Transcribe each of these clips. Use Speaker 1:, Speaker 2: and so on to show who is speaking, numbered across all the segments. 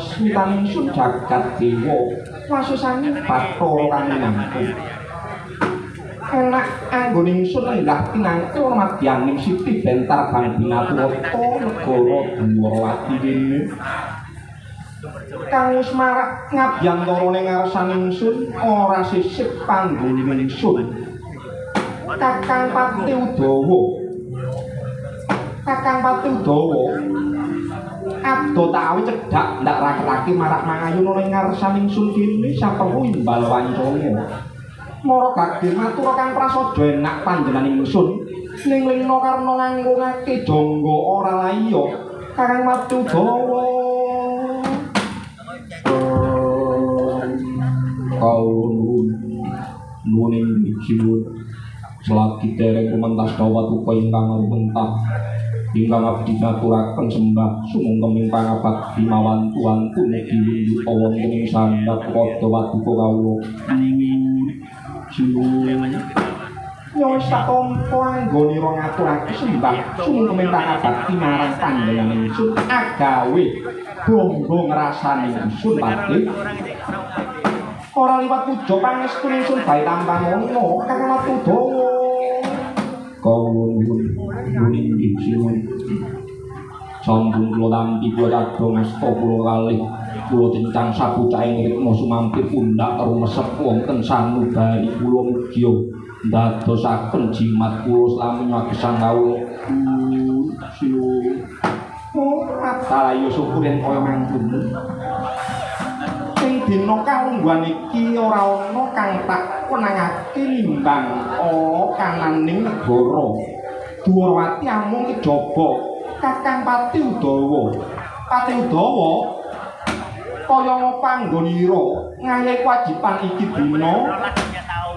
Speaker 1: Smitan ingsun jagat dewa wasusane Bathara kang minangka enak anggon ingsun lenggah pinangka madyaning siti bentar bang binatwata negara Dwarawati kene kang wis marak ngabyantarane ngarsane ingsun ora sisip panggone ingsun Kakang Pati Udawa. Kakang Pati Udawa ado tawe cedhak ndak raketake marak mangayuna ing ngarsane ingsun kene saperlu imbal wancana. Mara gage matur kang prasaja enak panjenengan ingsun ning lena karna ngangkungake jangga ora laiya Kakang Pati Udawa. Kawula nuwun nuwun ing jiwun selagi dereng kumentas dawatuka ingkang rumentah ingkang abdi ngaturaken sembah sumangga ing pangabakti mawantu-wantu mugi lundhuta wonten ing sandhap padha waduka kawula. Jiwun ya wis tak tampa anggonira ngaturake sembah sumangga ing pangabakti marang panjenengan ingsun agawe bangga ngrasani ingsun pati ora liwat puja pangestu ingsun bae tampanana Kakang Pati Udawa. Kawula nuwun nuwun inggih sinuwun sampun kula tampi kula cadha ngasta kula kalih kula cencang sapucahing rikma sumampir pundak rumesep wonten sanubari kula mugia ndadosaken jimat kula slami nyagesang kawula sinuwun. Ora talaya syukur yen kaya mangkono. Ing dina kalungguhan iki ora ana kang tak wenangake nimbang ala kananing negara Dwarawati amung kejaba Kakang Pati Udawa. Pati Udawa kaya ngapa anggonira ngayahi kewajiban iki dina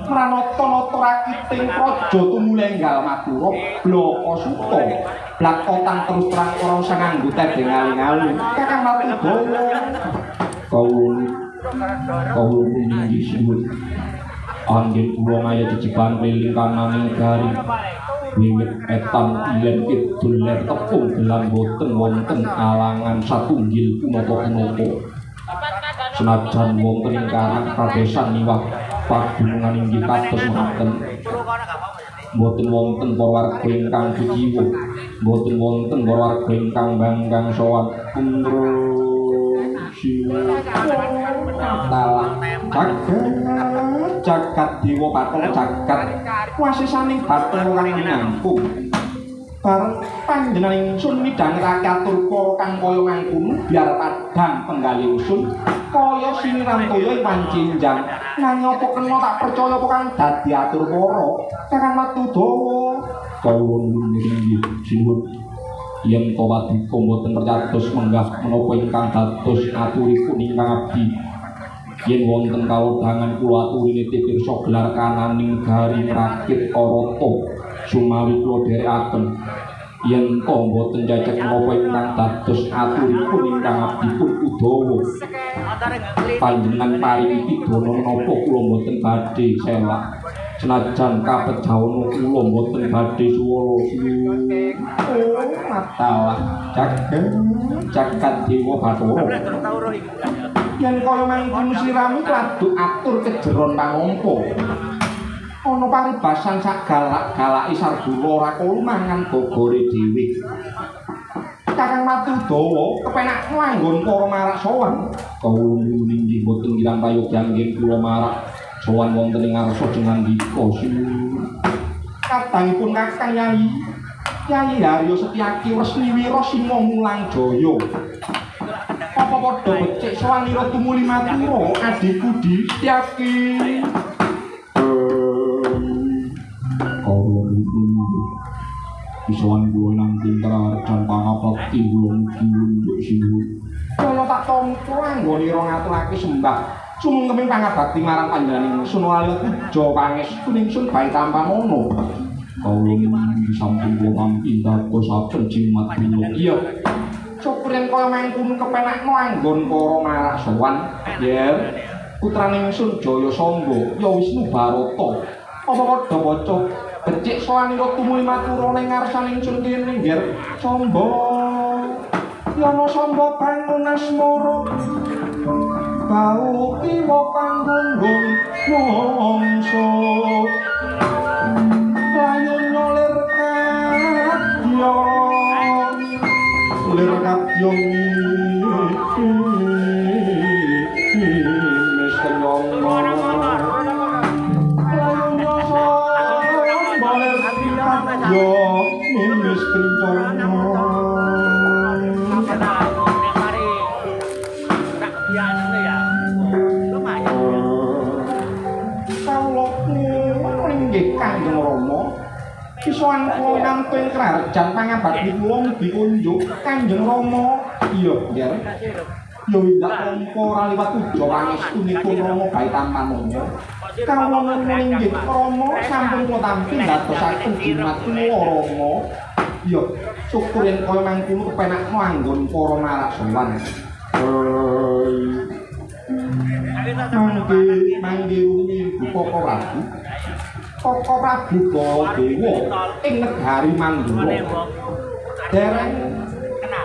Speaker 1: mranata-nata rakiting praja tumulenggal Madura blaka suta blakotan terus terang ora usah nganggo tedheng aling-aling Kakang Pati Udawa. Kawula inggih sinuwun anggen kula ngaya jejeban keliling kananing negari wiwit etan ilen kidul ler tepung gelang boten wonten alangan satunggil punapa-punapa senajan wonten ing karang pradesan miwah pagunungan inggih kados mekaten boten wonten para warga ingkang kuciwa boten wonten para warga ingkang banggang sowan pundra talah jagat jagat dewa Bathara jagat wasisaning Bathara kang minangkung bareng panjenengan ingsun midhangetake atur para kang kaya mangkono biar padhang penggalih ingsun kaya siniram toya ing wancinjang nanging apa kena tak percaya apa kang dadi atur para Kakang Pati Udawa. Kawula nuwun inggih sinuwun Yen to paduka mboten percados menggah menapa ingkang dados aturipun ingkang abdi. Yen wonten kalodhangan kula aturi nitih pirsa gelar kananing negari Rakit Karata sumawi kula dherekaken. Yen to mboten cecek menapa ingkang dados aturipun ingkang abdi pun Udawa. Panjenengan paringi pidana menapa kula mboten badhe selak. Senajan kapejawana kula mboten badhe suwala. Oh, matalah jagat jagat dewa Bathara. Yen kaya mangkono sliramu kladuk atur kejeron pangompo. Ana paribasan sak galak-galake Sardula ora kolu mangan gogore dhewe. Kakang Mati Udawa kepenak nganggon para marak sowan. Kawula nyuwun inggih mboten kirang payogyan nggih kula marak sowan wonten ing ngarsa jengandika. Kadangipun Kakang Yai Yai Haryo Setyaki Resmi Wira Singa Mulang Jaya. Apa padha becik sowanira tumuli matura adhiku Di Setyaki. Sowan kula nang pinter pangabekti kula mugi njuk sinuwun. Kula tak tampa anggonira ngaturake sembah sumengkeming pangabakti marang panjenengan ingsun wali puja pangestu ingsun bae tampanana. Kawula mugi sampun kula tampi dadosaken jimat kula. Iya. Syukur yen kaya mangkono kepenakno anggon para marak sowan, yer. Putrane ingsun Jaya Samba ya Wisnu Barata. Apa padha maca becik sowanira tumuli matura ning ngarsane ingsun kene nggih Samba. Yana Samba bangun asmara bau kiwa panggung mongso layun lir kadya lir kadya wis kenyono. Yo mimis kencono. Kawula nuwun inggih Kanjeng Rama. Kisowan kula nampa ing krajan pangabakti kula mugi kunjuk Kanjeng Rama. Iya, nggih. Ya windak tampa ora liwat puja pangestunipun Rama bae tampanana. Kawula nuwun inggih Rama sampun kula tampi ndadosaken jimat kula Rama. Iya, syukur yen kaya mangkono kepenakno anggon para marak sowan. Mangke mangke rumiyin Koko Prabu. Koko Prabu Baladewa ing negari Mandura. Dereng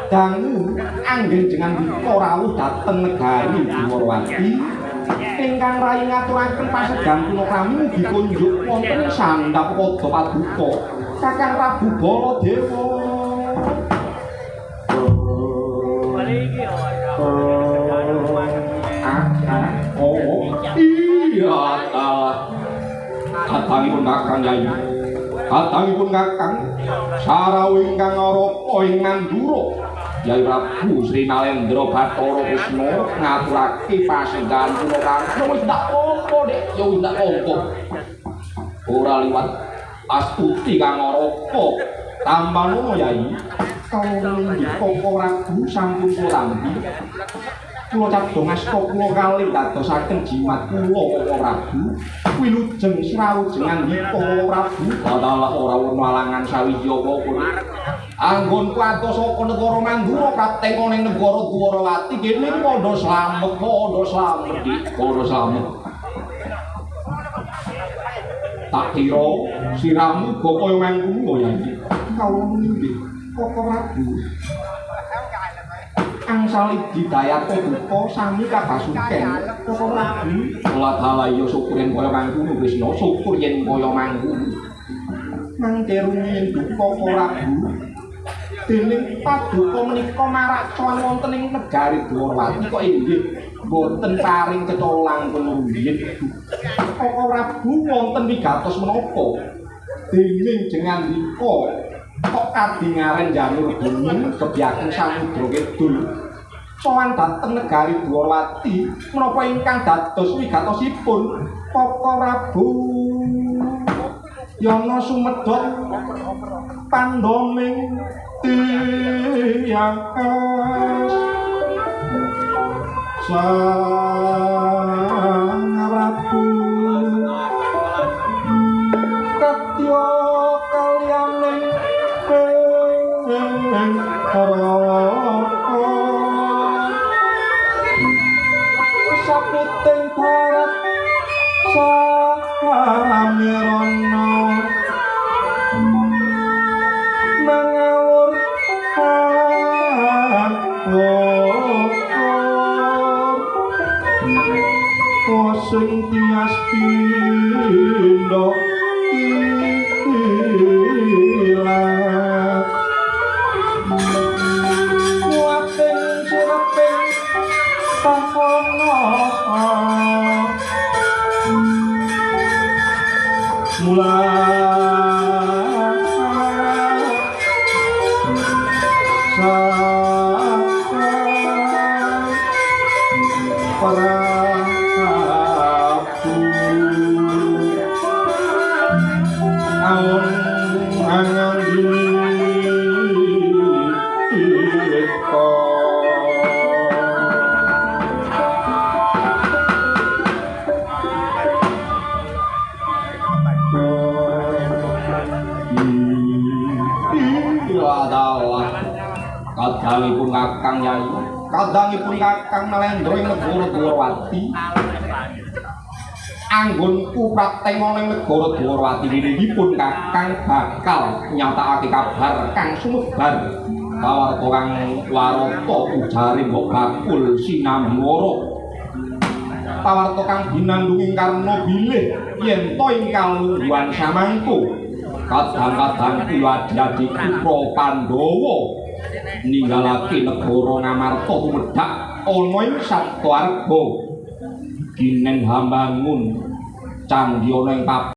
Speaker 1: dangu anggen jengandika rawuh dhateng negari Dwarawati ingkang rayi ngaturaken pasegan pinakrami mugi kunjuk wonten ing sandhap pada paduka Kakang Prabu Baladewa. Oh iya ta. Kadangipun Kakang Yai. Kadangipun Kakang sarawu ingkang ngarapa ing Mandura. Yai Prabu Sri Nalendra Bathara Kresna ngaturake pasenggahan kula kang wis tak tampa Dik, ya wis tak tampa. Ora liwat astuti kang ngarapa. Tampanana Yai. Kawula inggih Koko Prabu sampun kula tampi. Kula cadhong asta kula kalih dadosaken jimat kula Koko Prabu. Wilujeng srawujengan Koko Prabu. Dalah ora ana alangan sawiji apa-apa. Anggonku atos saka negara Mandura prapteng ning negara Dwarawati kene padha slamet, padha slamet, Dik, padha slamet. Tak kira siramu uga kaya mangkono ya iki. Kawula inggih Koko Prabu. Angsal hidayat duka sami kabasuken Koko Prabu. Dalah iya syukur yen kaya mangkono Kresna, syukur yen kaya mangkono. Mangke rumiyin duka Koko Prabu. Dening paduka menika marak sowan wonten ing negari Dwarawati kok inggih boten paring kecolang rumiyin. Koko Prabu wonten wigatos menapa? Dening jengandika kok kadingaren janur bumi gebyaking samudra kidul. Sowan dhateng negari Dwarawati menapa ingkang dados wigatosipun Koko Prabu? Yana sumedhok pandhoming tiyang es Sang Prabu Katya kalyaning para saputing barat samirana mangawur sing tias pindha ilat kuating sireping takono mula kadangipun Kakang Yai, kadangipun Kakang Nalendra ing negara Dwarawati. Anggonku praten ana ing negara Dwarawati wiwitipun Kakang bakal nyatakake kabar kang sumebar pawarta kang warata ujare mbok bakul sinambara. Pawarta kang binandunging karna bilih yen to ing kalungguhan samangko kadang-kadang kula adi-adi putra Pandhawa ninggalake negara Ngamarta tumedhak ana ing Saptaarga ginen hambangun candhi ana ing